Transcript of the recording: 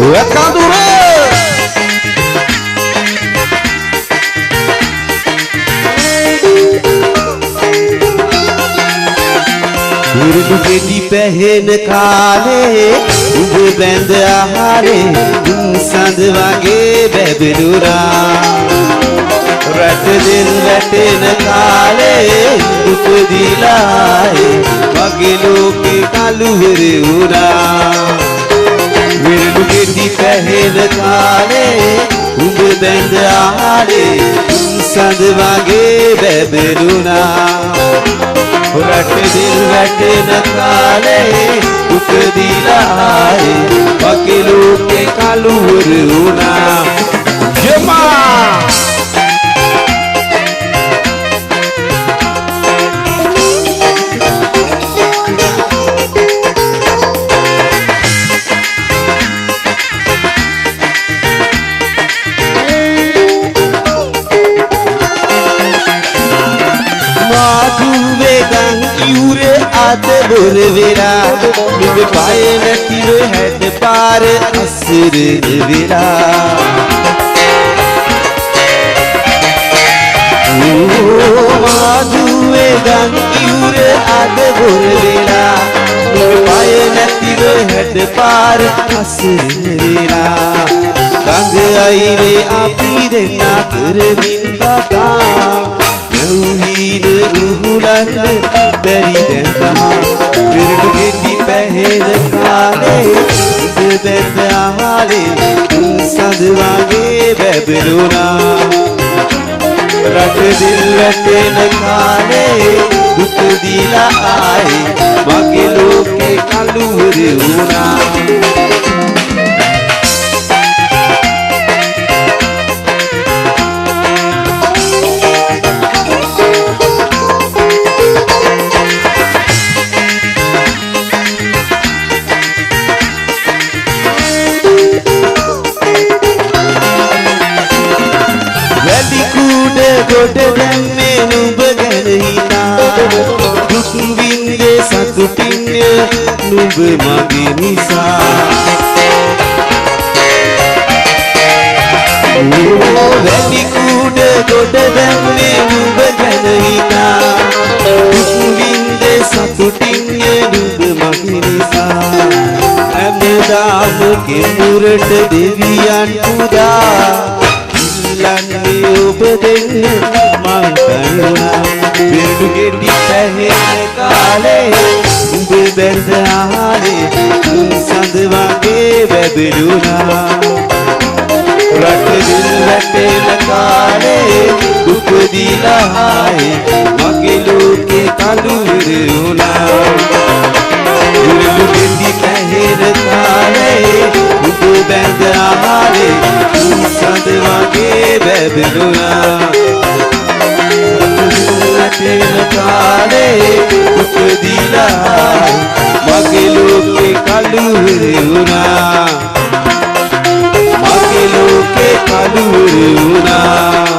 කඳුර විරුදු ගෙඩි පැහෙන කාලේ උඹ බැඳ ආහාරේ දුන් සඳ වගේ බැබළුණා. රට දෙල් වැටෙන කාලේ දුක දීලා මගේ ලෝකේ කළුවර වුණා. විරුදු ගෙඩි පැහෙන කාලේ උඹ බැඳ ආහාරේ දුන් සඳ වගේ බැබළුණා. රට දිල් වැටෙන කාලේ දුක දීලා මගේ ලෝකේ කළුවර වුණා. ජමා මාදුවේ ගම් ඉවුරේ අත බොර වෙලා නුඹ පය නැතිව හැඩ පාර අසරණ වෙලා. මාදුවේ ගම් ඉවුරේ අත බොර වෙලා නුඹ පය නැතිව හැඩ පාර අසරණ වෙලා. ගඟ අයිනේ අපි දෙන්නා කරමින් කතා නැවුහීන රුහුලන්න බැරි දැන් තමා. විරුදු ගෙඩි පැහෙන කාලේ උඹ බැඳ ආහාරේ තුන් සඳ වගේ බැබළුණා. රට දිල් වැටෙන කාලේ දුක දීලා ආයේ මගේ ලෝකේ කළුවර වුණා. වැලි කුඩ ගොඩ දැම්මේ නුඹ ගැන හිතා දුක් වින්දේ සතුටින් නුඹ මගේ නිසා. වැලි කුඩ ගොඩ දැම්මේ නුඹ ගැන හිතා දුක් වින්දේ සතුටින් නුඹ මගේ නිසා. හැමදාම කෙමුරට දෙවියන් පුදා ඉල්ලන්නේ ඔබ දෙන්න මං කරුණා. විරුදු ගෙඩි පැහෙන කාලේ උඹ බැඳ ආහාරේ තුන් සඳ වගේ බැබළුණා. රට දිල් වැටෙන කාලේ දුක දීලා ආයේ මගේ ලෝකේ කළුවර වුණා. විරුදු ගෙඩි පැහෙන කාලේ උඹ බැඳ ආහාරේ තුන් සඳ වගේ බැබළුණා. වැටෙන කාලේ දුක දීලා මගේ ලෝකේ කළුවර වුණා. මගේ ලෝකේ කළුවර වුණා.